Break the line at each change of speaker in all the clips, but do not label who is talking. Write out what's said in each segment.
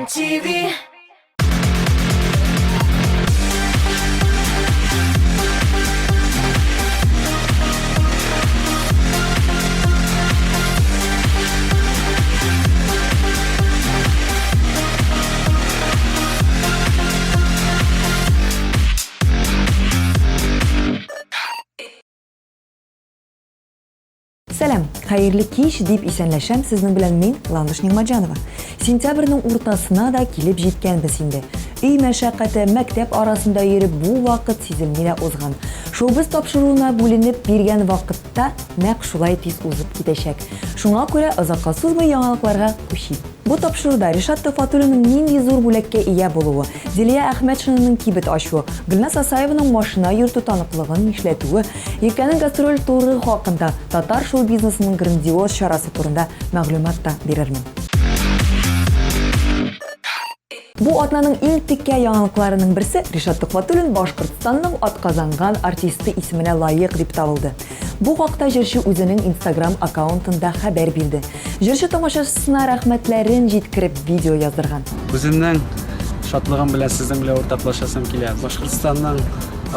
TMTV.
Сәлам, хәерле кич дип исәнләшәм сезнең белән мин, Ландыш Нигъмәтҗанова. Сентябрьнең уртасына да килеп җиткәнбез инде. Өй мәшәкате, мәктәп арасында йөреп бу вакыт сизелми дә узган. Шоу-біз тапшыруына бүленеп биргән вакытта нәкъ шулай тиз узып китәчәк. Шуңа күрә озакка сузмый яңалыкларга күчик. Бу тапшыруда Ришат Төхфәтуллинның нинди зур бүләккә ия булуы, Зилия Әхмәтшинаның кибет ачуы, Гөлназ Асаеваның машина йөртү таныклыгын нишләтүе, Иркәнең гастроль туры хакында, татар шоу-бизнесының грандиоз чарасы турында мәгълүмат та бирермен. Бу атнаның иң текә яңалыкларының берсе, Ришат Төхвәтуллин Башкортстанның атказанган артисты исеменә лаек дип табылды. Бу хакта җырчы үзенең Instagram аккаунтында хәбәр бирде. Җырчы тамашачысына рәхмәтләрен җиткереп видео яздырган.
Үземнең шатлыгым белән сезнең белән уртаклашасым килә. Башкортстанның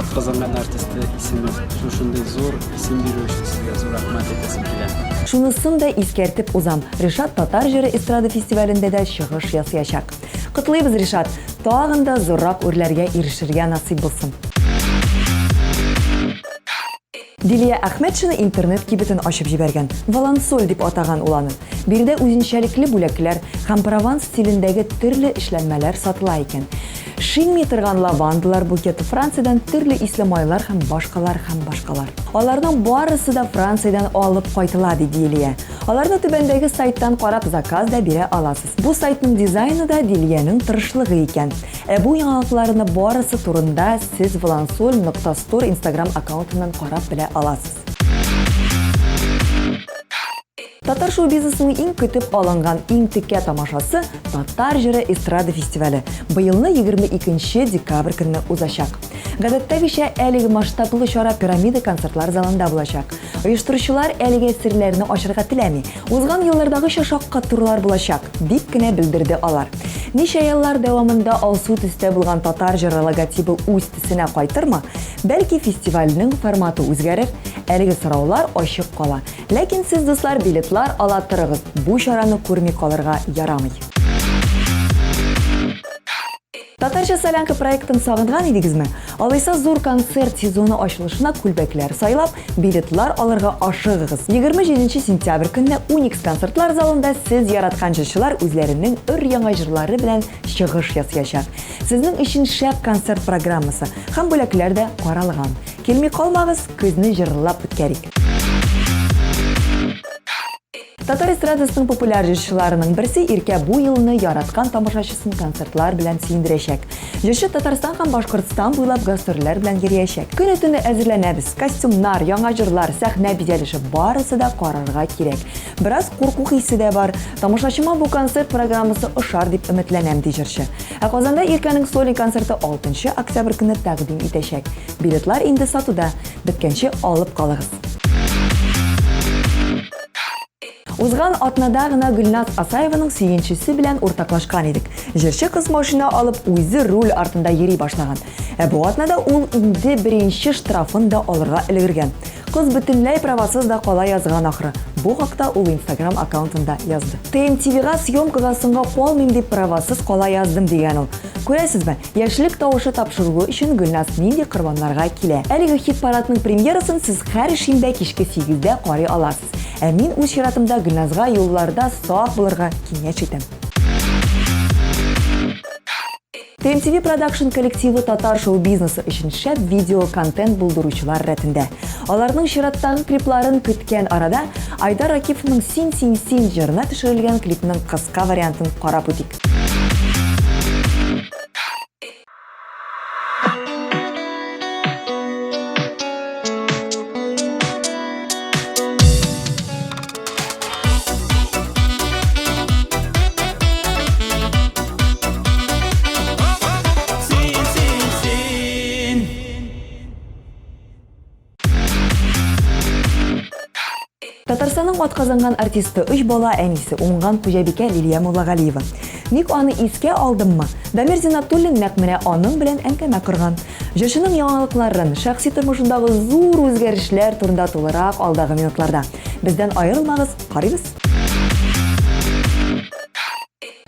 атказанган артисты исеме шушындый зур исем бирү өчен сезгә зур рәхмәт әйтәсем килә.
Шунысын да искәртеп узам, Ришат Татар җыры эстрада фестивалендә дә чыгыш ясыячак. Котлыйбыз, Ришат! Тагын да зуррак үрләргә ирешергә насыйп булсын! Дилия Әхмәтшина интернет кибетен ачып җибәргән. Волансоль дип атаган ул аны. Биредә үзенчәлекле бүләкләр һәм прованс стилендәге төрле эшләнмәләр сатыла икән. Шинми торган лавандалар букеты, Франциядән төрле исле майлар һәм башкалар һәм башкалар. Аларның барысы да Франциядән алып кайтыла, ди Дилия. Аларны түбәндәге сайттан карап заказ да бирә аласыз. Бу сайтның дизайны да Дилиянең тырышлыгы икән. Ә бу яңалыкларны барысы турында сез Волансоль нокта стор инстаграм аккаунтыннан карап белә аласыз. Татар шоу-бизнесының иң көтеп алынган, иң текә тамашасы Татар җыры эстрада фестивале быелны 22 декабрь көнне узачак. Гадәттәгечә, әлеге масштаблы чара Пирамида концертлар залында булачак. Оештыручылар әлегә серләрне ачырга теләми. Узган еллардагыча шаккатырулар булачак, дип кенә белдерде алар. Ничә еллар дәвамында алсу төстә булган Татар җыры логотибы үз төсенә кайтырмы? Бәлки фестивальнең форматы үзгәрер? Әлеге сораулар ачык кала. Ләкин сез, дуслар, билетлар ала торыгыз, бу чараны күрми калырга ярамый. Татарча солянка проектын сагынган идегезме? Алайса зур концерт сезоны ачылышына күлбәкләр сайлап, билетлар алырга ашыгыгыз. 27 сентябрь көнне Уникс концертлар залында сез яраткан җырчылар үзләренең өр-яңа җырлары белән чыгыш ясыячак. Сезнең өчен шәп концерт программасы һәм бүләкләр дә каралган. Килми калмагыз, көзне җырлап үткәрик. Татар эстрадасының популяр җырчыларының берсе Иркә бу елны яраткан тамашачысын концертлар белән сөендерәчәк. Җырчы Татарстан һәм Башкортстан буйлап гастрольләр белән йөриячәк. Көне-төне әзерләнәбез. Костюмнар, яңа җырлар, сәхнә бизәлеше барысы да карарга кирәк. Бераз курку хисе дә бар. Тамашачыма бу концерт программасы ошар дип өметләнәм, ди җырчы. Ә Казанда Иркәнең сольный концерты 6 октябрь көнне тәкъдим итәчәк. Билетлар инде сатуда. Беткәнче алып калыгыз. Узган атнада гына Гөлназ Асаеваның сөенчесе белән уртаклашкан идек. Җырчы кыз машина алып, үзе руль артында йөри башлаган. Ә бу атнада ул инде беренче штрафын да алырга өлгергән. Кыз бөтенләй правасыз да кала язган ахры. Бу хакта ул Инстаграм аккаунтында язды. ТМТВга съемкага соңга калмыйм дип правасыз кала яздым дигән ул. Күрәсезме, Яшьлек тавышы тапшыруы өчен Гөлназ нинди корбаннарга килә? Әлеге хит-парадның премьерасын сез һәр шимбә кичке сигездә карый аласыз. Ә мин үз чиратымда Гөлназга юлларда сак булырга киңәш итәм. TMTV Production коллективы татар шоу-бизнесы өчен шәп видео-контент булдыручылар рәтендә. Аларның чираттагы клипларын көткән арада Айдар Ракиповның Син, син, син җырына төшерелгән клипның кыска вариантын карап үтик. Татарстанның атказанган артисты, өч бала әнисе, уңган хуҗабикә Лилия Муллагалиева. Ник аны искә алдыммы? Дамир Зиннатуллин нәкъ менә аның белән әңгәмә корган. Җырчының яңалыкларын, шәхси тормышындагы зур үзгәрешләр турында тулырак алдагы минутларда. Бездән аерылмагыз, карыйбыз!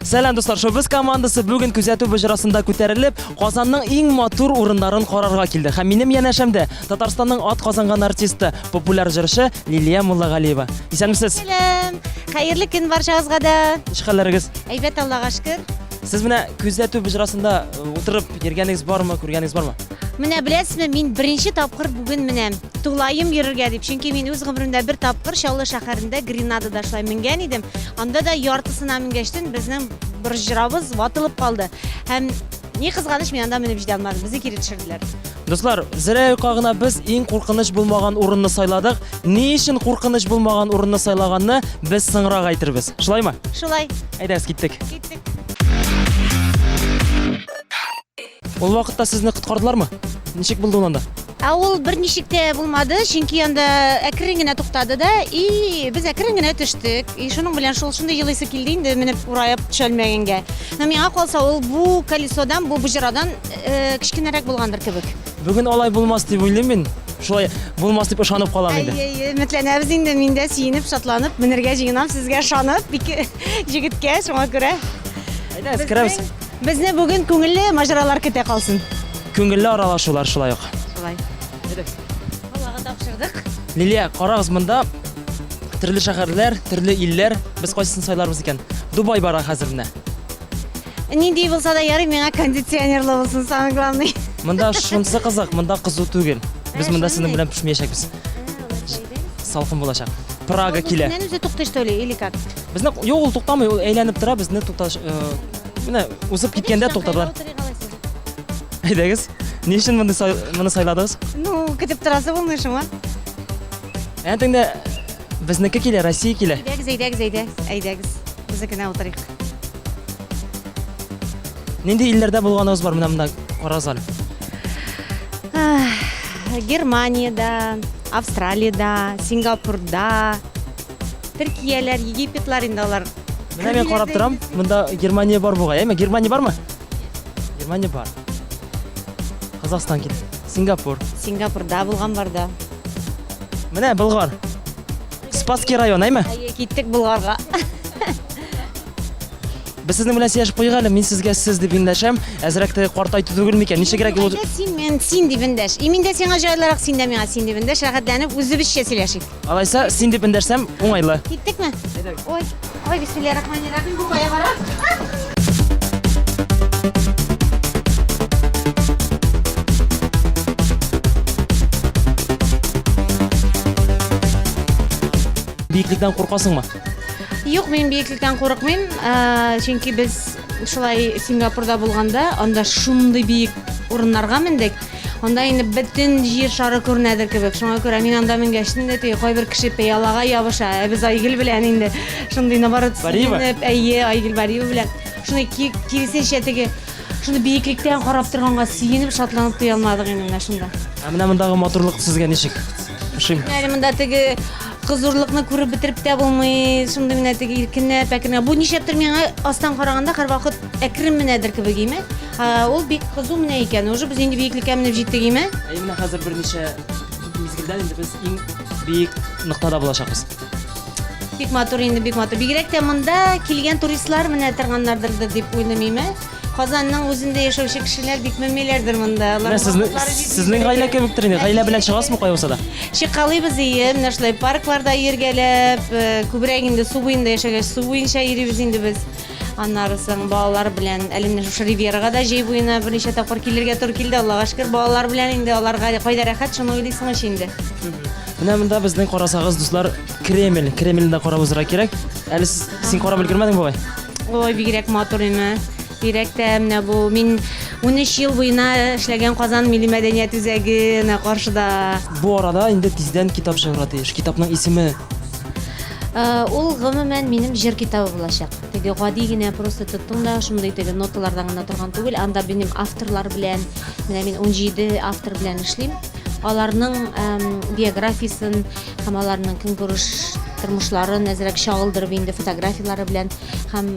Сәлам, дуслар! Шоу-біз командасы бүген күзәтү боҗрасында күтәрелеп, Казанның иң матур урыннарын карарга килде. Һәм минем янәшәмдә Татарстанның ат казанган артисты, популяр җырчы Лилия Муллагалиева. Исәнмесез!
Сәлам! Хәерле көн барчагызга да!
Ничек хәлләрегез?
Әйбәт, Аллага шөкер.
Сез менә күзәтү боҗрасында э, утырып йөргәнегез бармы, күргәнегез бармы?
Менә беләсезме, мин беренче тапкыр бүген менәм. Тулаем йөрергә дип, чөнки мин үз гомеремдә бер тапкыр Чаллы шәһәрендә Гренадада шулай менгән идем. Анда да яртысына менгәчтен безнең борҗырабыз ватылып калды. Һәм ни кызганыч, мин анда менеп җитә алмадым. Безне кире төшерделәр.
Дуслар, зря юкка гына без иң куркыныч булмаган урынны сайладык. Ни өчен куркыныч булмаган урынны сайлаганны без соңрак әйтербез. Шулаймы?
Шулай.
Әйдәгез, киттек.
Киттек.
Ул вакытта сезне коткардылармы? Ничек булды ул анда?
Ә ул берничек тә булмады, чөнки анда әкрен генә туктады да, и без әкрен генә төштек. И шуның белән шул шундый елыйсы килде инде менеп ураеп төшәлмәгәнгә. Но миңа калса, ул бу колесодан, бу боҗрадан э, кечкенәрәк булгандыр кебек.
Бүген алай булмас дип уйлыйм мин. Шулай булмас дип ышанып калам инде.
Әйе, әйе, өметләнәбез инде. Мин дә сөенеп, шатланып менергә җыенам сезгә ышанып, бик җегеткә, шуңа күрә.
Әйдәгез, керәбез.
Безне бүген күңелле маҗаралар көтә калсын.
Күңелле аралашулар шулай ук.
Шулай.
Әйдәгез.
Аллага тапшырдык.
Лилия, карагыз, монда төрле шәһәрләр, төрле илләр. Без кайсысын сайларбыз икән? Дубай бара хәзер менә.
Нинди булса да ярый, миңа кондиционерлы булсын, самое главное.
Монда шунысы кызык, монда кызу түгел. Без монда сезнең белән пешмәячәкбез. Салкын булачак. Прага килә.
Үзеннән үзе туктый, что ли, или как?
Безне юк, ул туктамый, ул әйләнеп тора, безне тукташ э, Менә узып киткәндә туктадылар. Әйдәгез. Ни өчен моны сай, моны сайладыгыз?
Ну, көтеп торасы булмый шуңа.
Әнә теңдә безнеке килә, Россия килә.
Әйдәгез, әйдәгез, әйдәгез, әйдәгез. Безнекенә утырыйк.
Нинди илләрдә булганыгыз бар менә монда карагыз әле.
Германиядә, Австралиядә, Сингапурда, Төркияләр, Египетлар инде алар.
Менә мин карап торам, монда Германия бар бугай, әйме? Германия бармы? Германия бар. Казахстан килде. Сингапур.
Сингапурда булган бар да.
Менә Болгар. Спасский район, әйме?
Әйе, киттек Болгарга.
Без сезнең белән сөйләшеп куйыйк әле, мин сезгә сез дип эндәшәм. Әзрәк теге картайту түгел микән? Ничегрәк
ул? Син мен син дип эндәш. И мин дә сиңа җайлырак, син дә миңа син дип эндәш. Рәхәтләнеп үзебезчә сөйләшик.
Алайса, син дип эндәшсәм, уңайлы.
Киттекме? Ой, ой, бисмиллахиррахманиррахим, бу кая бара?
Биеклектән куркасыңмы?
Юк, мин биеклектән курыкмыйм, э, чөнки без шулай Сингапурда булганда, анда шундый биек урыннарга мендек. Анда инде бөтен җир шары күренәдер кебек. Шуңа күрә мин анда менгәч инде теге кайбер кеше пыялага ябыша. Ә без Айгөл белән инде шундый наоборот
Бариева?
сөенеп, әйе, Айгөл Бариева белән. Шуны киресенчә теге шуны биеклектән карап торганга сөенеп, шатланып туя алмадык инде менә шунда.
Ә менә мондагы матурлык сезгә ничек? Ошыймы?
Әле монда теге хозурлыкны күреп бетереп тә булмый, шундый менә теге иркенләп, әкренләп. Бу нишләптер миңа астан караганда һәрвакыт әкрен менәдер кебек име. Ул бик кызу менә икән. Уже без инде биеклеккә менеп җиттек име?
Әйе, менә хәзер берничә мизгелдән инде без иң биек ноктада булачакбыз.
Бик матур инде, бик матур. Бигрәк тә монда килгән туристлар менә торганнардыр дип уйлыйм име. Казанның үзендә яшәүче кешеләр бик менмиләрдер монда.
Алар Менә сезнең сезнең гаилә кебектер инде. Гаилә белән чыгасызмы кая булса да?
Чыккалыйбыз ие, менә шулай паркларда йөргәләп, э, күбрәк инде су буенда яшәгәч, су буенча йөрибез инде без. Аннары соң балалар белән әле менә шушы Ривьерага да җәй буена берничә тапкыр килергә туры килде. Аллага шөкер, балалар белән инде аларга кайда рәхәт, шуны уйлыйсың ич инде.
Менә монда безнең карасагыз, дуслар, Кремль. Кремльне дә карап узырга кирәк. Әле сез син карап өлгермәдең бугай.
Ой, бигрәк матур име. Бигрәк тә менә бу мин 13 ел буена эшләгән Казан милли мәдәният үзәге менә каршыда.
Бу арада инде тиздән китап чыгарга тиеш. Китапның исеме
Э, ул гомумән минем җыр китабы булачак. Теге гади генә просто тоттың да шундый теге ноталардан гына торган түгел. Анда минем авторлар белән, менә мин 17 автор белән эшлим. Аларның биографиясен һәм аларның көнкүреш тормышларын әзрәк чагылдырып инде фотографияләре белән һәм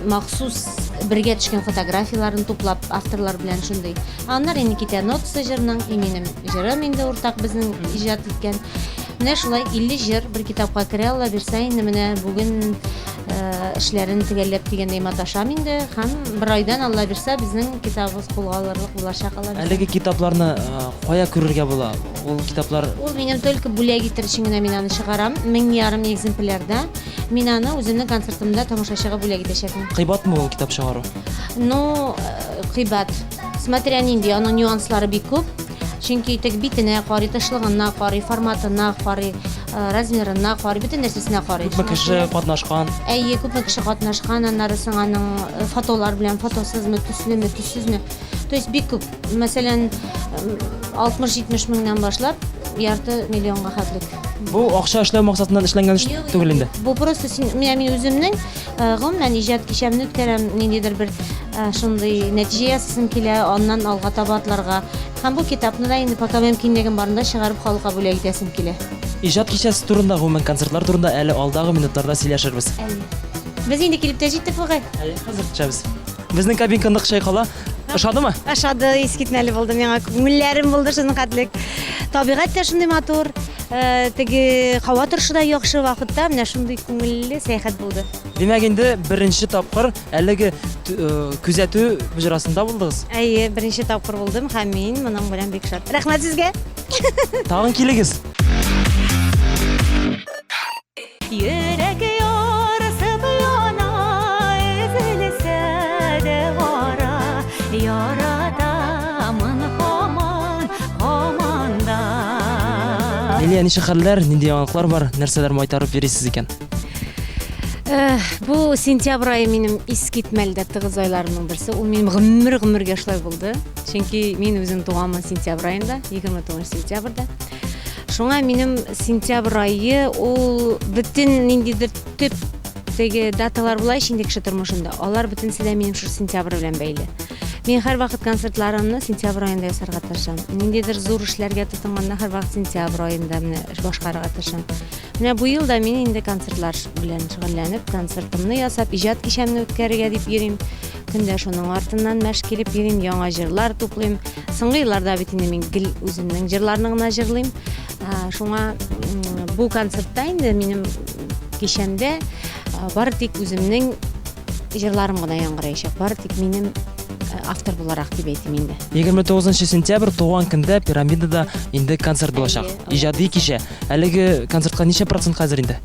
махсус бергә төшкән фотографияләрен туплап, авторлар белән шундый. Аннары инде китә нотасы җырның, и минем җырым инде уртак безнең иҗат иткән. Менә шулай 50 җыр бер китапка керә, Алла бирсә, инде менә бүген э, эшләрен төгәлләп дигәндәй маташам инде һәм бер айдан, Алла бирсә, безнең китабыбыз кулга алырлык булачак, Алла бирсә.
Әлеге китапларны э, кая күрергә була? Ул китаплар
Ул минем только бүләк итер өчен генә мин аны чыгарам, 1500 экземплярда. Мин аны үземнең концертымда тамашачыга бүләк итәчәкмен.
Кыйбатмы ул китап чыгару?
Ну, э, кыйбат. Смотря нинди, аның нюанслары бик күп. Чөнки тег битенә карый, тышлыгына карый, форматына карый, э, размерына карый, бөтен нәрсәсенә карый.
Күпме кеше катнашкан?
Әйе, күпме кеше катнашкан, аннары соң аның э, фотолар белән, фотосызмы, төслеме, төссезме. То есть бик күп. Мәсәлән, 60-70 меңнән башлап, ярты миллионга хәтлек.
Бу акча эшләү максатыннан эшләнгән эш түгел инде.
Бу просто син, менә мин үземнең э, гомумән иҗат кичәмне үткәрәм, ниндидер бер э, шундый нәтиҗә ясасым килә, аннан алга таба атларга. Һәм бу китапны да инде пока мөмкинлегем барында чыгарып халыкка бүләк итәсем килә.
Иҗат кичәсе турында, гомумән концертлар турында әле алдагы минутларда сөйләшербез.
Без инде килеп тә җиттек бугай.
Әйе, хәзер төшәбез. Безнең кабинка нык чайкала. Ошадымы?
Ошады, искитмәле булды миңа. Күңелләрем булды шуның хәтлек. Табигать тә шундый матур, э, теге һава торышы да яхшы вакытта менә шундый күңелле сәяхәт булды.
Димәк, инде беренче тапкыр әлеге э, күзәтү боҗрасында булдыгыз.
Әйе, беренче тапкыр булдым һәм мин моның белән бик шат. Рәхмәт сезгә.
Тагын килегез.
Йөрәк ярсып яна, өзелсә дә ара, яратамын һаман, һаман да.
Лилия, ничек хәлләр, нинди яңалыклар бар, нәрсәләр майтарып йөрисез икән?
Бу сентябрь ае минем искитмәле дә тыгыз айларымның берсе. Ул минем гомер-гомергә шулай булды. Чөнки мин үзем туганмын сентябрь аенда, 29 сентябрьдә. Шуңа минем сентябрь ае ул бөтен ниндидер төп теге даталар була ич инде кеше тормышында. Алар бөтенесе дә минем шул сентябрь белән бәйле. Мин һәрвакыт концертларымны сентябрь аенда ясарга тырышам. Ниндидер зур эшләргә тотынганда һәрвакыт сентябрь аенда менә эш башкарырга тырышам. Менә бу елда мин инде концертлар белән шөгыльләнеп, концертымны ясап, иҗат кичәмне үткәрергә дип йөрим. Көндә шуның артыннан мәш килеп йөрим, яңа җырлар туплыйм. Соңгы елларда бит инде мин гел үземнең җырларны гына җырлыйм. Шуңа бу концертта инде минем кичәмдә бары тик үземнең җырларым гына яңгыраячак. Бары тик минем автор буларак дип әйтим инде.
29 сентябрь туган көндә Пирамидада инде концерт булачак. Иҗади кичә. Әлеге концертка ничә процент хәзер инде?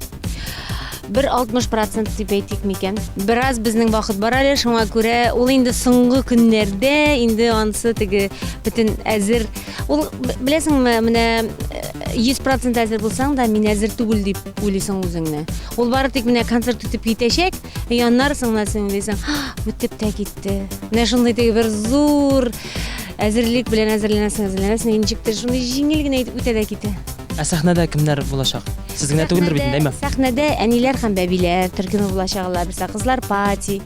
Бер 60 процент дип әйтик микән. Бераз безнең вакыт бар әле, шуңа күрә ул инде соңгы көннәрдә инде ансы теге бөтен әзер. Ул беләсеңме, менә 100 процент әзер булсаң да, мин әзер түгел дип уйлыйсың үзеңне. Ул бары тик менә концерт үтеп китәчәк, и аннары соң менә син уйлыйсың, үтеп тә китте. Менә шундый теге бер зур әзерлек белән әзерләнәсең, әзерләнәсең, ничектер шундый җиңел генә итеп үтә дә китә.
Ә сәхнәдә кемнәр булачак? Сез генә түгелдер бит инде, әйме?
Сәхнәдә әниләр һәм бәбиләр төркеме булачак, алла бирсә, кызлар пати.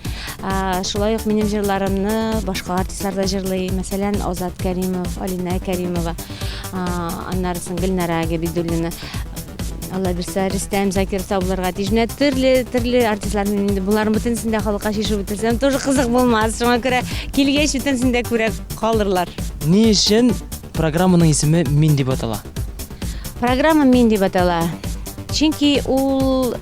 Шулай ук минем җырларымны башка артистлар да җырлый. Мәсәлән, Азат Кәримов, Алинә Кәримова, аннары соң Гөлнара Габидуллина. Алла бирсә, Рөстәм Закиров та булырга тиеш. Менә төрле, төрле артистлар инде боларның бөтенесен дә халыкка чишеп бетерсәм, тоже кызык булмас. Шуңа күрә килгәч бөтенесен дә күрә калырлар.
Ни өчен Программаның исеме Мин дип атала.
Программа Мин дип атала. Чөнки ул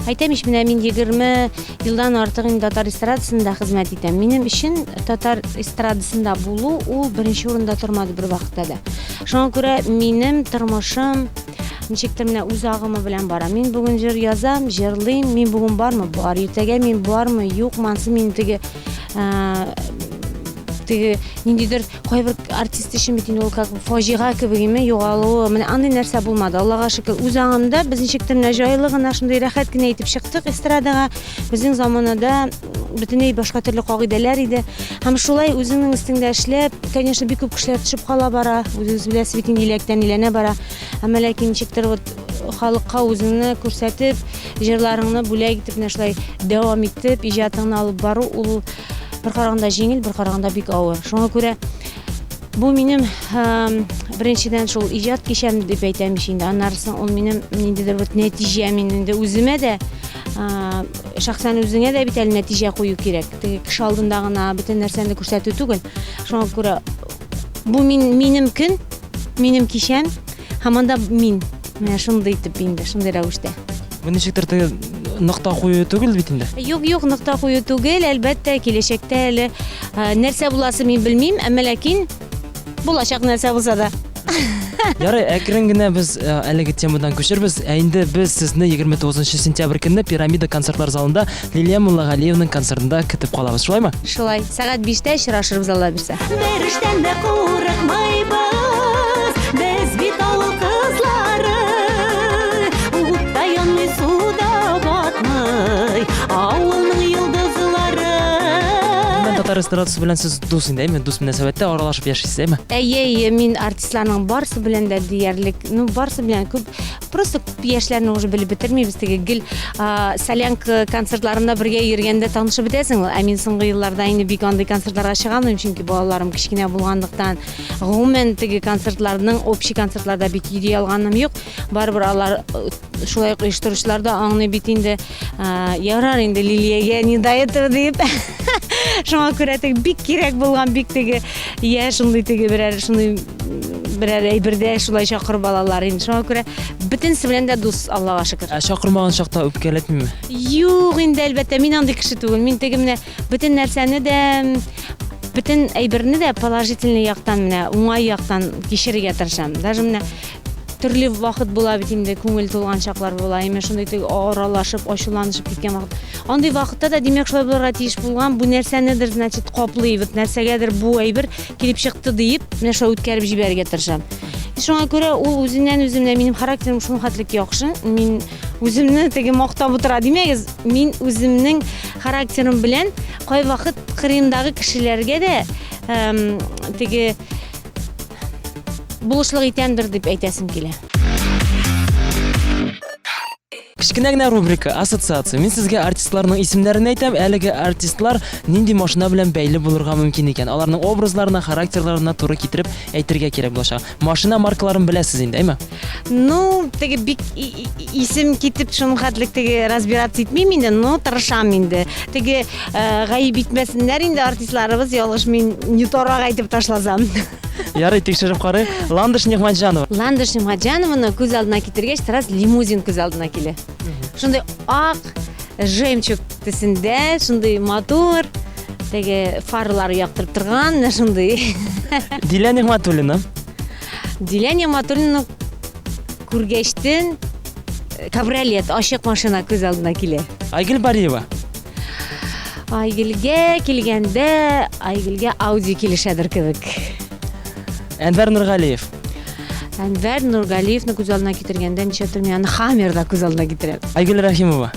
әйтәм ич, менә мин 20 елдан артык инде татар эстрадасында хезмәт итәм. Минем өчен татар эстрадасында булу ул беренче урында тормады бер вакытта да. Шуңа күрә минем тормышым ничектер менә үз агымы белән бара. Мин бүген җыр язам, җырлыйм, мин бүген бармы? Бар. Иртәгә мин бармы? Юк, монсы мин теге теге ниндидер Кайбер артист өчен бит инде ул как фаҗига кебек име, югалуы. Менә андый нәрсә булмады. Аллага шөкер, үз аңымда без ничектер менә җайлы гына шундый рәхәт кенә итеп чыктык эстрадага. Безнең заманада бөтенләй башка төрле кагыйдәләр иде. Һәм шулай үзеңнең өстеңдә эшләп, конечно, бик күп кешеләр төшеп кала бара. Үзегез беләсез бит инде иләктән иләнә бара. Әмма ләкин ничектер вот халыкка үзеңне күрсәтеп, җырларыңны бүләк итеп менә шулай дәвам итеп, иҗатыңны алып бару ул Бер караганда җиңел, бер караганда бик авыр. Шуңа күрә бу минем беренчедән шул иҗат кичәм дип әйтәм ич инде. Аннары соң ул минем ниндидер бер нәтиҗә мин инде үземә дә Шәхсән үзеңә дә бит әле нәтиҗә кую кирәк. Теге кеше алдында гына бөтен нәрсәне күрсәтү түгел. Шуңа күрә бу мин минем көн, минем кичәм һәм анда мин. Менә шундый итеп инде, шундый рәвештә.
Бу ничектер теге нокта кую түгел бит инде.
Юк, юк, нокта кую түгел, әлбәттә, киләчәктә әле нәрсә буласы мин белмим, әмма ләкин булачак нәрсә булса да.
Ярый, әкрен генә без э, әлеге темадан күчербез. Ә инде без сезне 29 сентябрь көнне Пирамида концертлар залында Лилия Муллагалиевның концертында көтеп калабыз. Шулаймы?
Шулай. Сәгать 5-тә очрашырбыз, Алла бирсә.
Бер эштән дә курыкмыйбыз, без бит авыл кызлары. Утта янмый, суда батмый, авылның йолдызлары.
Гомумән, татар эстрадасы белән сез дус инде, әйме? Дус мөнәсәбәттә аралашып яшисез, әйме?
Әйе, әйе, мин артистларның барысы белән дә диярлек, ну, барысы белән күп, просто күп яшьләрне уже белеп бетермибез, теге гел солянка концертларында бергә йөргәндә танышып бетәсең ул. Ә мин соңгы елларда инде бик андый концертларга чыга алмыйм, чөнки балаларым кечкенә булганлыктан, гомумән, теге концертларның, общий концертларда бик йөри алганым юк. Барыбер алар шулай ук оештыручылар да аңлый бит инде. Ярар инде Лилиягә не до этого диеп. Шуңа күрә теге бик кирәк булган, бик теге я шундый теге берәр шундый берәр әйбердә шулай чакырып алалар инде. Шуңа күрә бөтенесе белән дә дус, Аллага шөкер.
Ә чакырмаган чакта үпкәләтмиме?
Юк инде, әлбәттә, мин андый кеше түгел. Мин теге менә бөтен нәрсәне дә бөтен әйберне дә положительный яктан менә уңай яктан кичерергә тырышам. Даже менә Төрле вакыт була бит инде, күңел тулган чаклар була. Әмма шундый теге аралашып, ачуланышып киткән вакыт. Андый вакытта да, димәк, шулай булырга тиеш булган, бу нәрсәнедер, значит, каплый, вот нәрсәгәдер бу әйбер килеп чыкты диеп, менә шулай үткәреп җибәрергә тырышам. Шуңа күрә ул үзеннән үзе менә минем характерым шул хәтлек яхшы. Мин үземне теге мактап утыра димәгез, мин үземнең характерым белән кайвакыт кырыемдагы кешеләргә дә теге булышлык итәмдер дип әйтәсем килә.
Кечкенә генә рубрика Ассоциация. Мин сезгә артистларның исемнәрен әйтәм, әлеге артистлар нинди машина белән бәйле булырга мөмкин икән. Аларның образларына, характерларына туры китереп әйтергә кирәк булачак. Машина маркаларын беләсез инде, әйме?
Ну, теге бик исем китеп шуның хәтлек теге разбираться итмим инде, но тырышам инде. Теге э, гаеп итмәсеннәр инде артистларыбыз, ялгыш мин не торак әйтеп ташласам.
Ярый, тикшереп карыйк. Ландыш Нигъмәтҗанова.
Ландыш Нигъмәтҗанованы күз алдына китергәч, сразу лимузин күз алдына килә. Шундый ак жемчуг төсендә, шундый матур, теге фарлар яктырып торган, менә шундый.
Дилә Нигъмәтуллина.
Дилә Нигъмәтуллина күргәчтен э, кабриолет, ачык машина күз алдына килә.
Айгөл Бариева.
Айгөлгә килгәндә, Айгөлгә Ауди килешәдер кебек.
Әнвәр Нургалиев.
Әнвәр Нургалиевны күз алдына китергәндә ничәтер мин аны Хаммерда күз алдына китерәм.
Айгөл Рәхимова.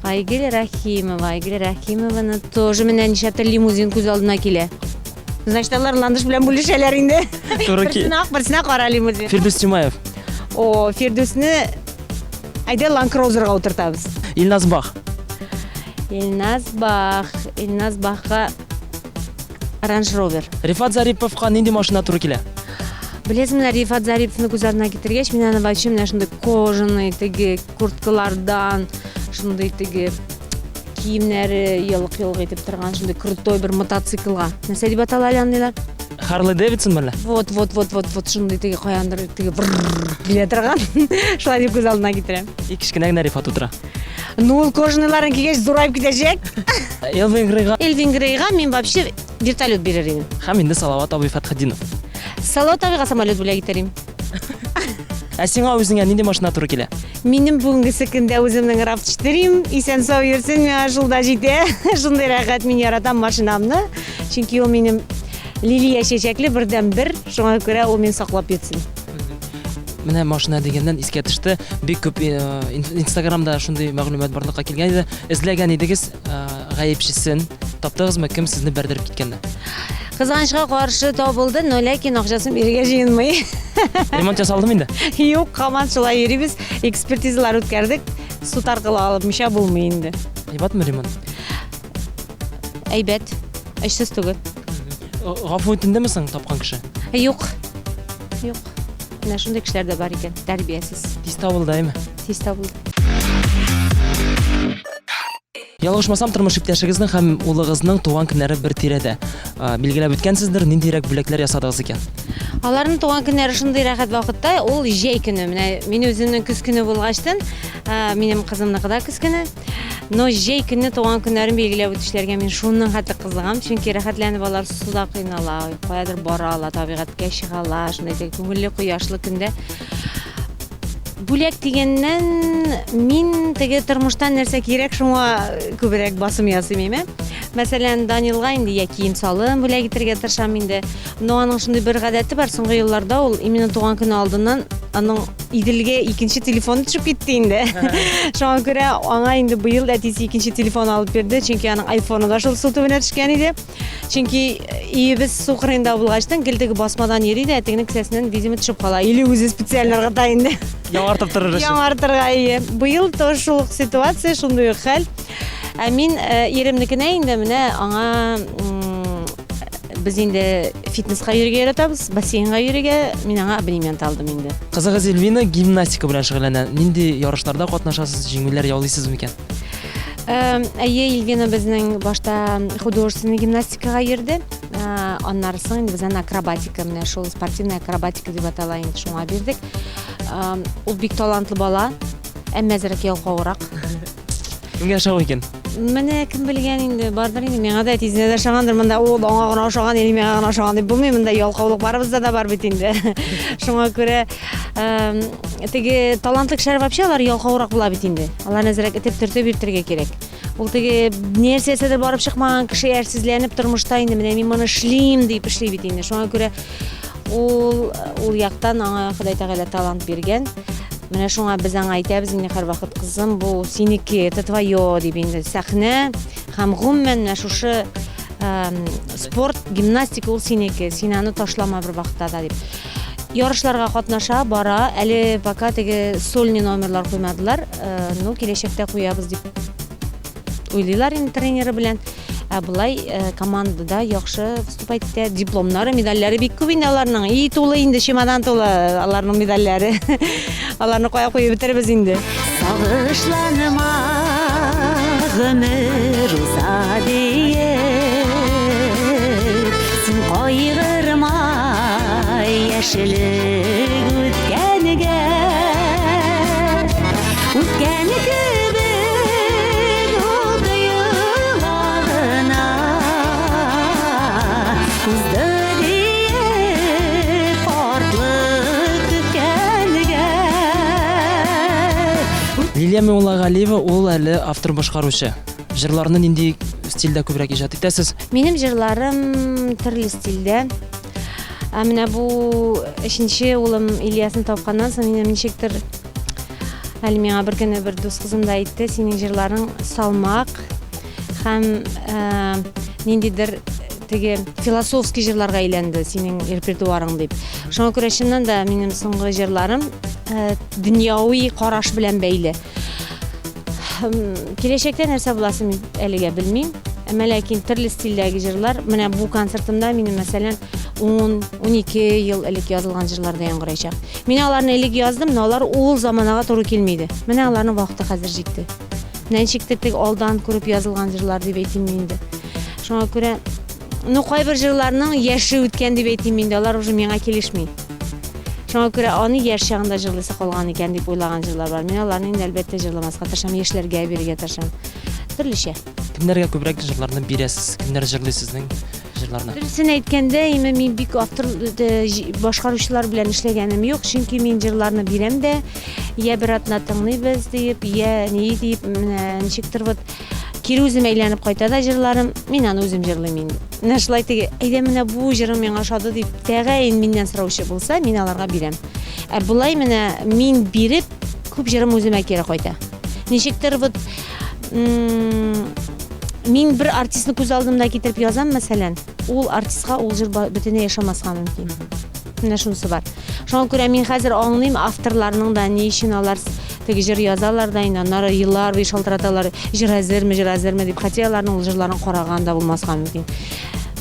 Айгөл Рәхимова, Айгөл Рәхимованы тоже менә ничәтер лимузин күз алдына килә. Значит, алар Ландыш белән бүлешәләр инде.
Туры ки.
Берсенә ак, берсенә кара лимузин.
Фирдүс Тимаев.
О, Фирдүсне әйдә Land Cruiserга утыртабыз.
Илназ Бах.
Илназ Бах, Илназ Бахка Range Rover.
Рифат Зариповка нинди машина туры килә?
Беләсеңме, менә Рифат Зариповны күз алдына китергәч, мин аны вообще менә шундый кожаный теге курткалардан, шундый теге киемнәре елык-елык итеп торган шундый крутой бер мотоциклга. Нәрсә дип атала әле андыйлар?
Харли Дэвидсон мәллә?
Вот, вот, вот, вот, вот шундый теге каяндыр теге килә торган. Шулай дип күз алдына китерәм.
И кечкенә генә Рифат утыра.
Ну, ул кожаныйларын кигәч зураеп китәчәк.
Элвин Грейга.
Элвин Грейга мин вообще вертолет бирер идем.
Һәм инде Салават абый Фәтхетдинов.
Салават абыйга самолет бүләк итәр идем.
Ә сиңа үзеңә нинди машина туры килә?
Минем бүгенгесе көндә үземнең RAV4-им, исән-сау йөрсен, миңа шул да җитә. Шундый рәхәт, мин яратам машинамны, чөнки ул минем лилия чәчәкле бердәнбер, шуңа күрә ул мине саклап йөртсен.
Менә машина дигәннән искә төште, бик күп э, Инстаграмда шундый мәгълүмат барлыкка килгән иде. Эзләгән идегез э, гаепчесен. Таптыгызмы, кем сезне бәрдереп киткәнне?
Кызганычка каршы табылды, но ләкин акчасын бирергә җыенмый.
Ремонт ясалдымы инде?
Юк, һаман шулай йөрибез. Экспертизалар үткәрдек. Суд аркылы алып булмый инде.
Әйбәтме ремонт?
Әйбәт. Эшсез түгел.
Гафу үтендеме соң тапкан кеше?
Юк. Юк. Менә шундый кешеләр дә бар икән, тәрбиясез.
Тиз табылды, әйме?
Тиз табылды.
Ялгышмасам, тормыш иптәшегезнең һәм улыгызның туган көннәре бер тирәдә. Билгеләп үткәнсездер, ниндирәк бүләкләр ясадыгыз икән?
Аларның туган көннәре шундый рәхәт вакытта, ул җәй көне. Менә мин үземнең көз көне булгачтын, минем кызымныкы да көз көне. Но җәй көне туган көннәрен билгеләп үтүчеләргә мин шуның хәтле кызыгам, чөнки рәхәтләнеп алар суда коенала, каядыр бара ала, табигатькә чыга ала, шундый теге күңелле кояшлы көндә. Бүләк дигәннән, мин теге тормыштан нәрсә кирәк, шуңа күбрәк басым ясыйм, әйме? Мәсәлән, Данилга инде я кием-салым бүләк итәргә тырышам инде. Но аның шундый бер гадәте бар, соңгы елларда ул именно туган көне алдыннан аның Иделгә икенче телефоны төшеп китте инде. Шуңа күрә аңа инде быел әтисе икенче телефон алып бирде, чөнки аның айфоны да шул су төбенә төшкән иде. Чөнки өебез су кырыенда булгачтан гел теге басмадан йөри дә, тегенең кесәсеннән видимо төшеп кала. Или үзе специально ыргыта инде.
Яңартып торыр өчен.
Яңартырга ие. Быел тоже шул ук ситуация, шундый ук хәл. Ә мин э, иремнекенә инде менә аңа без инде фитнеска йөрергә яратабыз, бассейнга йөрергә, мин аңа абонемент алдым инде.
Кызыгыз Эльвина гимнастика белән шөгыльләнә. Нинди ярышларда катнашасыз, җиңүләр яулыйсыз микән?
Әйе, Эльвина безнең башта художественный гимнастикага йөрде. Аннары соң инде без аны акробатика, менә шул спортивная акробатика дип атала инде, шуңа бирдек. Ул бик талантлы бала, әмма әзрәк ялкаурак.
Кемгә ошаган икән?
Менә кем белгән инде, бардыр инде, миңа да әтисенә дә ошагандыр. Монда ул аңа гына ошаган или миңа гына ошаган дип булмый, монда ялкаулык барыбызда да бар бит инде. Шуңа күрә теге талантлы кешеләр вообще алар ялкаурак була бит инде. Аларны әзрәк этеп төртеп йөртергә кирәк. Ул теге нәрсәседер барып чыкмаган кеше әрсезләнеп тормышта инде менә мин моны эшлим дип эшли бит инде. Шуңа күрә ул ул яктан аңа Ходай Тәгалә талант биргән. Менә шуңа без аңа әйтәбез инде һәрвакыт, кызым, бу синеке, это твое дип инде сәхнә һәм гомумән менә шушы спорт, гимнастика ул синеке, син аны ташлама бер вакытта да дип. Ярышларга катнаша, бара. Әле пока теге сольный номерлар куймадылар. Э, ну, киләчәктә куябыз дип уйлыйлар инде тренеры белән. Ә болай э, командада яхшы выступать итә. Дипломнары, медальләре бик күп инде аларның. И тулы инде, чемодан тулы аларның медальләре. Аларны кая куеп бетербез инде.
Сагышланма, гомер уза диеп, Син кайгырма, яшьлек үткәнгә. Үткән кебек ул тоела гына. Узды диеп картлык көткәнгә.
Лилия Миңуллагалиева ул әле автор-башкаручы. Җырларны нинди стильдә күбрәк иҗат итәсез?
Минем җырларым төрле стильдә. Ә менә бу өченче улым Ильясны тапканнан соң минем ничектер әле миңа бер көнне бер дус кызым да әйтте, синең җырларың салмак һәм э, ниндидер теге философский җырларга әйләнде синең репертуарың дип. Шуңа күрә чыннан да минем соңгы җырларым э, дөньяви караш белән бәйле. Киләчәктә нәрсә буласын мин әлегә белмим. Әмма ләкин төрле стильдәге җырлар, менә бу концертымда минем мәсәлән 10-12 ел элек язылган җырлар да яңгырыячак. Мин аларны элек яздым, но алар ул заманага туры килми иде. Менә аларның вакыты хәзер җитте. Менә ничектер теге алдан күреп язылган җырлар дип әйтим инде. Шуңа күрә, ну, кайбер җырларның яше үткән дип әйтим инде, алар уже миңа килешми. Шуңа күрә аны яшь чагында җырлыйсы калган икән дип уйлаган җырлар бар. Мин аларны инде әлбәттә җырламаска тырышам, яшьләргә бирергә тырышам. Төрлечә.
Кемнәргә күбрәк җырларны бирәсез? Кемнәр җырлый сезнең җырларны?
Дөресен әйткәндә, инде мин бик автор э, башкаручылар белән эшләгәнем юк, чөнки мин җырларны бирәм дә, я бер атна тыңлыйбыз диеп, я ни диеп, менә ничектер вот Кире үзем әйләнеп кайта да җырларым, мин аны үзем җырлыйм инде. Менә шулай теге, әйдә менә бу җырым миңа ошады дип, тәгаен миннән сораучы булса, мин аларга бирәм. Ә болай менә мин биреп, күп җырым үземә кире кайта. Ничектер вот мин бер артистны күз алдымда китереп язам, мәсәлән, ул артистка ул җыр бөтенләй ошамаска мөмкин. Менә шунысы бар. Шуңа күрә мин хәзер аңлыйм авторларның да ни өчен алар теге җыр язалар да инде аннары еллар буе шалтыраталар, җыр әзерме, җыр әзерме дип, хотя аларның ул җырларын караган да булмаска мөмкин.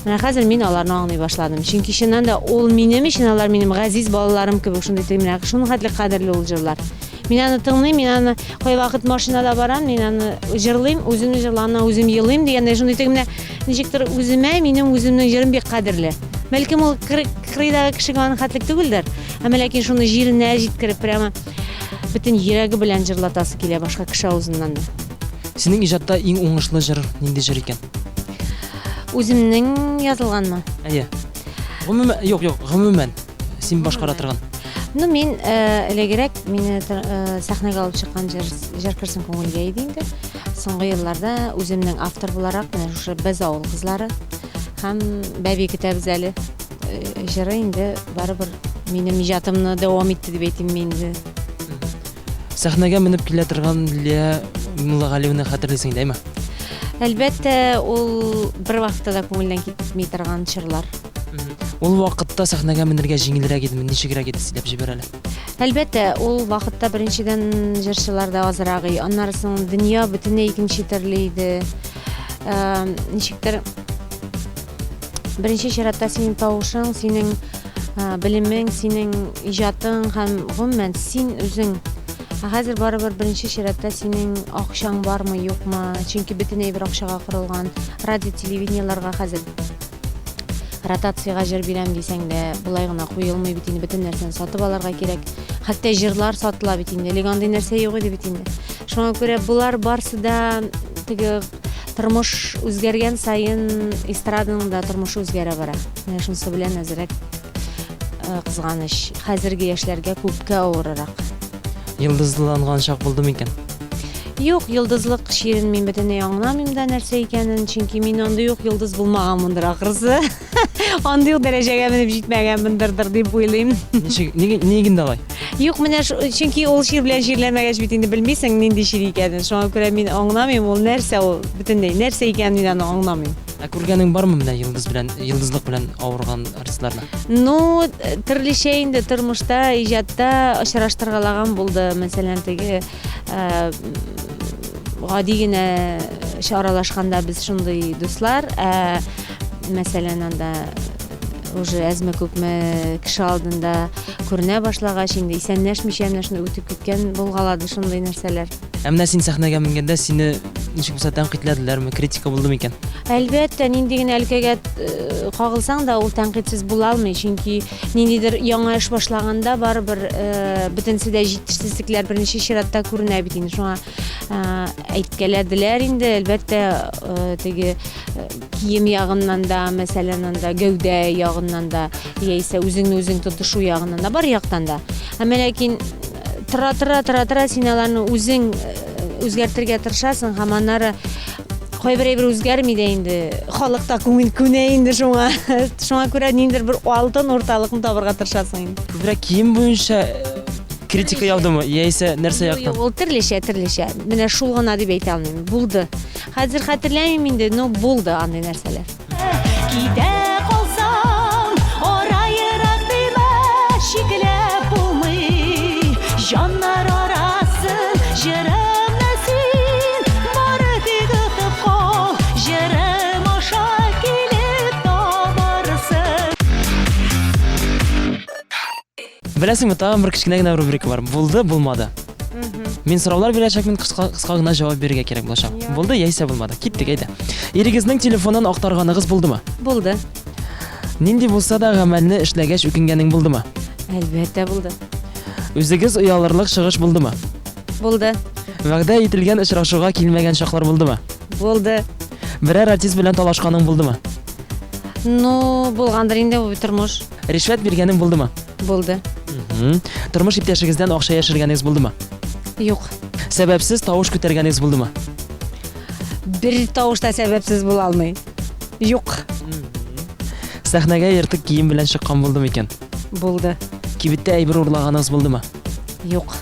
Менә хәзер мин аларны аңлый башладым. Чөнки чыннан да ул минем өчен алар минем газиз балаларым кебек шундый теге менә шуның хәтле кадерле ул җырлар. Мин аны тыңлыйм, мин аны кайвакыт машинада барам, мин аны җырлыйм, үземне җырлаганнан үзем елыйм дигәндәй, шундый итеп менә ничектер үземә минем үземнең җырым бик кадерле. Бәлкем ул кырыйдагы кешегә аның хәтлек түгелдер, әмма ләкин шуны җиренә җиткереп прямо бөтен йөрәге белән җырлатасы килә башка кеше авызыннан да.
Синең иҗатта иң уңышлы җыр нинди җыр икән?
Үземнең язылганмы?
Әйе. Гомумән, юк, юк, гомумән. Син башкара торган.
Ну, мин э, элегрәк мине э, сәхнәгә алып чыккан җыр, җыр керсен күңелгә иде инде. Соңгы елларда үземнең автор буларак менә шушы Без авыл кызлары һәм Бәби көтәбез әле э, җыры инде барыбер минем иҗатымны дәвам итте дип әйтим инде.
Сәхнәгә менеп килә торган Лилия Муллагалиеваны хәтерлисең, дәйме?
Әлбәттә, ул бер вакытта да күңелдән китми торган чорлар.
Ул вакытта сәхнәгә менергә җиңелрәк идеме, ничегрәк иде, сөйләп җибәр әле.
Әлбәттә, ул вакытта беренчедән җырчылар да азрак и, аннары соң дөнья бөтенләй икенче төрле иде. Э, ничектер беренче чиратта синең тавышың, синең э, белемең, синең иҗатың һәм гомумән син үзең. Ә хәзер барыбер беренче чиратта синең акчаң бармы, юкмы, чөнки бөтен әйбер акчага корылган. Радио, телевидениеларга хәзер ротациягә җыр бирәм дисәң дә, болай гына куелмый бит инде, бөтен нәрсәне сатып алырга кирәк. Хәтта җырлар сатыла бит инде, элек андый нәрсә юк иде бит инде. Шуңа күрә болар барсы да теге тормыш үзгәргән саен эстраданың да тормышы үзгәрә бара. Менә шунысы белән әзрәк э, кызганыч. Хәзерге яшьләргә күпкә авыррак.
Йолдызланган чак булды микән?
Юк, йолдызлык чирен мин бөтенләй аңламыйм да нәрсә икәнен, чөнки мин андый ук йолдыз булмаганмындыр ахрысы. Андый ук дәрәҗәгә менеп җитмәгәнмендердер дип уйлыйм.
Ничек, нигә, нигә инде алай?
Юк, менә чөнки ул чир белән чирләмәгәч бит инде белмисең нинди чир икәнен. Шуңа күрә мин аңламыйм, ул нәрсә ул бөтенләй, нәрсә икәнен мин аны аңламыйм.
Ә күргәнең бармы менә йолдыз белән, йолдызлык белән авырган артистларны?
Ну, төрлечә инде тормышта, иҗатта очраштыргалаган булды. Мәсәлән, теге э, гади генә аралашканда без шундый дуслар, ә мәсәлән, анда уже әзме-күпме кеше алдында күренә башлагач, инде исәнләшмичә менә шундый үтеп киткән булгалады шундый нәрсәләр.
Ә менә син сәхнәгә менгәндә сине ничек булса тәнкыйтьләделәрме, критика булды микән?
Әлбәттә, нинди генә өлкәгә э, кагылсаң да, ул тәнкыйтьсез була алмый, чөнки ниндидер яңа эш башлаганда барыбер э, бөтенесе дә җитешсезлекләр беренче чиратта күренә бит инде. Шуңа э, әйткәләделәр инде, әлбәттә, теге кием ягыннан да, мәсәлән, анда гәүдә ягыннан да, яисә үзеңне үзең тотышу ягыннан да, бар яктан да. Әмма ләкин тора-тора, тора-тора син аларны үзең э, үзгәртергә тырышасың һәм аннары кайбер әйбер үзгәрми дә инде. Халык та күңел күнә инде шуңа. Шуңа күрә ниндидер бер алтын урталыкны табырга тырышасың инде.
Күбрәк кием буенча э, критика яудымы, яисә нәрсә яктан?
Юк, ул төрлечә, төрлечә. Менә шул гына дип әйтә алмыйм. Булды. Хәзер хәтерләмим инде, но булды андый нәрсәләр.
Китә калсам, ара ерак димә, чикләп булмый. Җаннар арасын, җырымны син бары тик отып кал, җырым аша килеп табарсың.
Беләсеңме, тагын бер кечкенә генә рубрика бар. Булды, булмады. Мин сораулар бирәчәкмен, кыска, кыска гына җавап бирергә кирәк булачак. Булды яисә булмады. Киттек, әйдә. Ирегезнең телефонын актарганыгыз булдымы?
Булды.
Нинди булса да гамәлне эшләгәч үкенгәнең булдымы?
Әлбәттә булды.
Үзегез оялырлык чыгыш булдымы?
Булды.
Вәгъдә ителгән очрашуга килмәгән чаклар булдымы?
Булды.
Берәр артист белән талашканың булдымы?
Ну, булгандыр инде бу тормыш.
Ришвәт биргәнең булдымы?
Булды.
Тормыш иптәшегездән акча яшергәнегез булдымы?
Юк.
Сәбәпсез тавыш күтәргәнегез булдымы?
Бер тавыш та сәбәпсез була алмый. Юк.
Сәхнәгә ертык кием белән чыккан булды микән?
Булды.
Кибеттә әйбер урлаганыгыз булдымы?
Юк.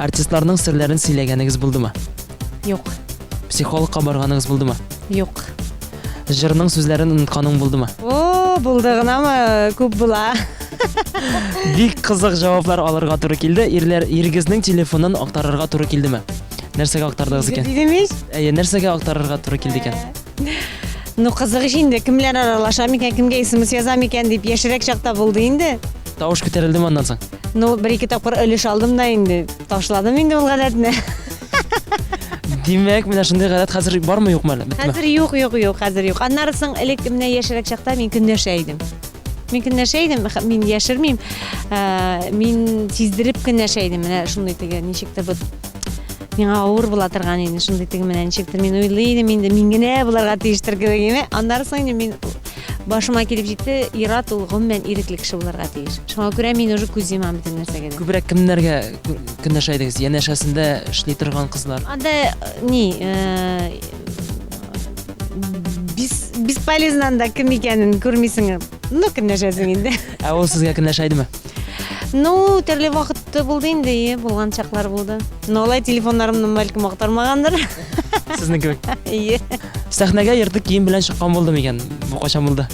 Артистларның серләрен сөйләгәнегез булдымы?
Юк.
Психологка барганыгыз булдымы?
Юк.
Җырның сүзләрен онытканың булдымы?
О, булды гынамы? Күп була.
Бик кызык җаваплар алырга туры килде. Ирләр, ирегезнең телефонын актарырга туры килдеме? Нәрсәгә актардыгыз икән?
Дидем ич.
Әйе, нәрсәгә актарырга туры килде икән?
Ну, кызык ич инде, кемләр аралаша микән, кемгә смс яза микән дип, яшьрәк чакта булды инде.
Тавыш күтәрелдеме аннан соң?
Ну, бер-ике тапкыр өлеш алдым да инде, ташладым инде ул гадәтне.
Димәк, менә шундый гадәт хәзер бармы, юкмы әле? Беттеме?
Хәзер юк, юк, юк, хәзер юк. Аннары соң элек менә яшьрәк чакта мин көнләшә идем. Мин көнләшә идем, мин яшермим. Э, мин сиздереп көнләшә идем. Менә шундый теге ничектер бу миңа авыр була торган инде шундый теге менә ничектер мин уйлый идем инде мин генә булырга тиештер кебек име. Аннары соң инде мин башыма килеп җитте, ир-ат ул гомумән ирекле кеше булырга тиеш. Шуңа күрә мин уже күз йомам бөтен нәрсәгә дә.
Күбрәк кемнәргә көнләшә идегез? Янәшәсендә эшли торган кызлар.
Анда э, ни, э, бес, бесполезно анда кем икәнен күрмисең. Ну, көнләшәсең инде.
Ә ул сезгә көнләшә идеме?
Ну, төрле вакыт булды инде, ие, булган чаклар булды. Но алай телефоннарымны бәлкем актармагандыр.
Сезнең кебек.
Ие.
Сәхнәгә ертык кием белән чыккан булды микән? Бу кайчан булды?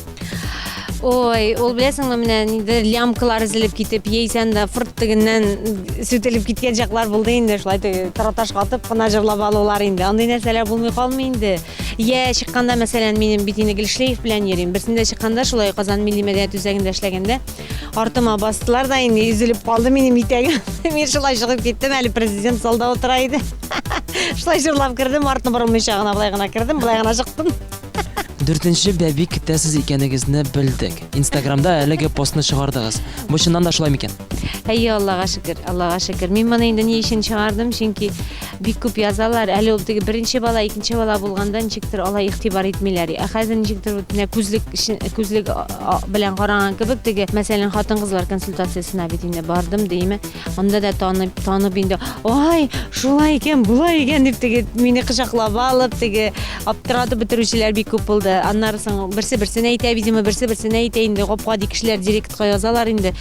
Ой, ул беләсеңме, менә инде лямкалар өзелеп китеп, яисә анда фырт тегеннән сүтелеп киткән чаклар булды инде, шулай теге тораташ катып кына җырлап алулар инде. Андый нәрсәләр булмый калмый инде. Я чыкканда, мәсәлән, минем бит инде гел шлейф белән йөрим. Берсендә чыкканда шулай Казан милли мәдәният үзәгендә эшләгәндә артыма бастылар да инде өзелеп калды минем итәгем. Мин шулай чыгып киттем, әле президент залда утыра иде. Шулай җырлап кердем, артны борылмыйча гына былай гына кердем, былай гына чыктым.
Дүртенче бәби көтәсез икәнегезне белдек. Инстаграмда әлеге постны чыгардыгыз. Бу чыннан да шулай микән?
Әйе, Аллага шөкер, Аллага шөкер. Мин моны инде ни өчен чыгардым? Чөнки бик күп язалар. Әле ул теге беренче бала, икенче бала булганда ничектер алай игътибар итмиләр. Ә хәзер ничектер вот менә күзлек күзлек белән караган кебек теге, мәсәлән, хатын-кызлар консультациясенә бит инде бардым, димме. Анда да танып, танып инде, ай, шулай икән, болай икән дип теге мине кочаклап алып, теге аптыратып бетерүчеләр бик күп булды. Аннары соң берсе берсенә әйтә, видимо, берсе берсенә әйтә инде, гап-гади кешеләр директка язалар инде.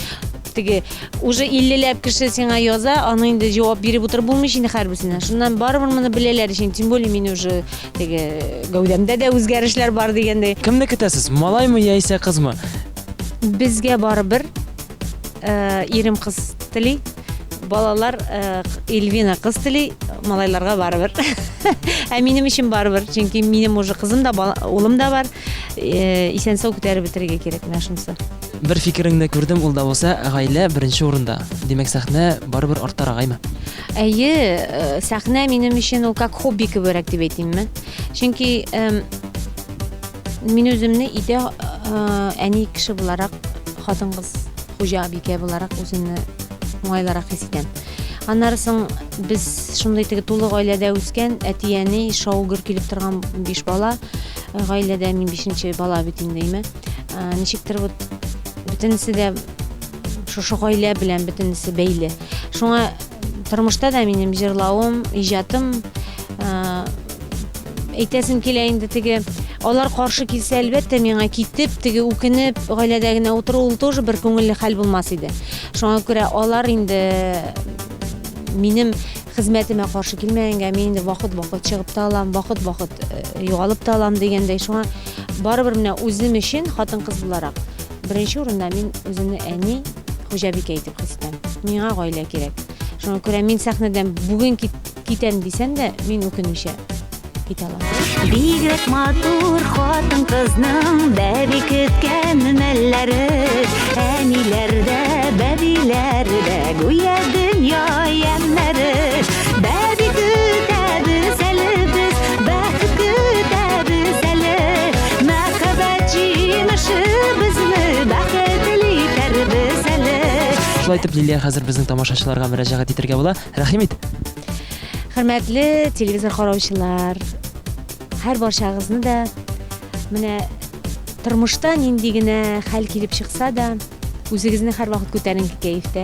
Теге уже 50ләп кеше сиңа яза, аны инде җавап биреп утырып булмый инде һәрберсенә. Шуннан барыбер моны беләләр өчен, тем более мин уже теге гәүдәмдә дә үзгәрешләр бар дигәндәй.
Кемне көтәсез, малаймы яисә кызмы?
Безгә барыбер. Э, ирем кыз тели балалар э, Эльвина кыз тели малайларга барыбер ә минем өчен барыбер чөнки минем уже кызым да улым да бар э, исән сау күтәреп бетерергә кирәк менә шунысы
бер фикереңне күрдем ул да булса гаилә беренче урында димәк сәхнә барыбер арттарак әйме
әйе сәхнә минем өчен ул как хобби кеберәк дип әйтимме чөнки Мин үземне өйдә әни кеше буларак, хатын-кыз хуҗа бикә буларак үземне уңайлырак хис итәм. Аннары соң без шундый теге тулы гаиләдә үскән, әти-әни шау-гөр килеп торган биш бала. Гаиләдә мин бишенче бала бит инде, име. Ничектер вот бөтенесе дә шушы гаилә белән бөтенесе бәйле. Шуңа тормышта да минем җырлавым, иҗатым әйтәсем килә инде теге алар каршы килсә әлбәттә миңа китеп теге үкенеп гаиләдә генә утыру ул тоже бер күңелле хәл булмас иде шуңа күрә алар инде минем хезмәтемә каршы килмәгәнгә мин инде вакыт вакыт чыгып та алам вакыт вакыт э, югалып та алам дигәндәй шуңа барыбер менә үзем өчен хатын кыз буларак беренче урында мин үземне әни хуҗабикә итеп хис итәм миңа гаилә кирәк шуңа күрә мин сәхнәдән бүген Китәм дисәм дә, мин үкенмичә китә алам.
Бигрәк матур хатын-кызның бәби көткән мәлләре. Әниләр дә, бәбиләр дә, гүя дөнья ямьнәре. Бәби көтәбез әле без, бәхет көтәбез әле. Мәхәббәт җимеше безне бәхетле итәрбез әле.
Шулай итеп, Лилия, хәзер безнең тамашачыларга мөрәҗәгать итәргә була. Рәхим ит.
Хөрмәтле телевизор караучылар, һәр барчагызны да менә тормышта нинди генә хәл килеп чыкса да, үзегезне һәрвакыт күтәренке кәефтә,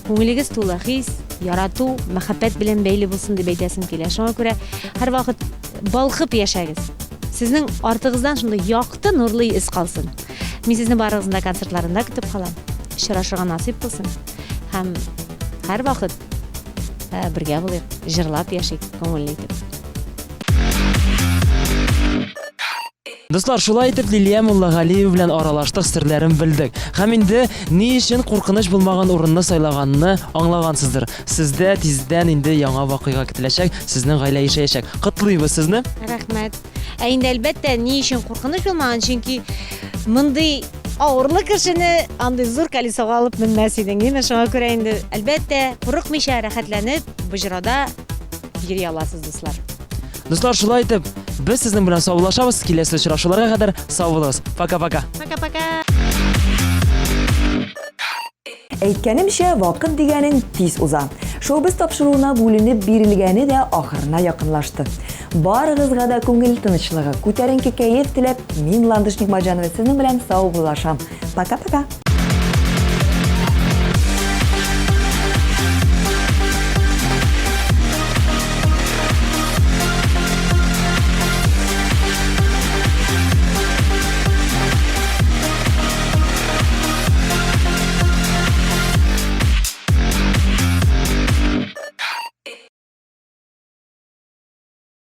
күңелегез тулы хис, ярату, мәхәббәт белән бәйле булсын дип әйтәсем килә. Шуңа күрә һәрвакыт балкып яшәгез. Сезнең артыгыздан шундый якты, нурлы эз калсын. Мин сезне барыгызны да концертларында көтеп калам. Очрашырга насыйп булсын. Һәм һәрвакыт э, бергә булыйк, җырлап яшик, күңелле итеп.
Дуслар, шулай итеп Лилия Муллагалиева белән аралаштык, серләрен белдек. Һәм инде ни өчен куркыныч булмаган урынны сайлаганны аңлагансыздыр. Сездә тиздән инде яңа вакыйга көтеләчәк, сезнең гаилә ишәячәк. Котлыйбыз сезне.
Рәхмәт. Ә инде әлбәттә, ни өчен куркыныч булмаган? Чөнки мондый Авырлы кешене андый зур колесога алып менмәс идең, димме? Шуңа күрә инде, әлбәттә, курыкмыйча, рәхәтләнеп, боҗрада йөри аласыз, дуслар.
Дуслар, шулай итеп, без сезнең белән саубуллашабыз. Киләсе очрашуларга кадәр сау булыгыз. Пока-пока.
Пока-пока.
Әйткәнемчә, вакыт дигәнең тиз уза. Шоу-біз тапшыруына бүленеп бирелгәне дә ахырына якынлашты. Барыгызга да күңел тынычлыгы, күтәренке кәеф теләп, мин Ландыш Нигматҗанова сезнең белән саубуллашам. Пока-пока!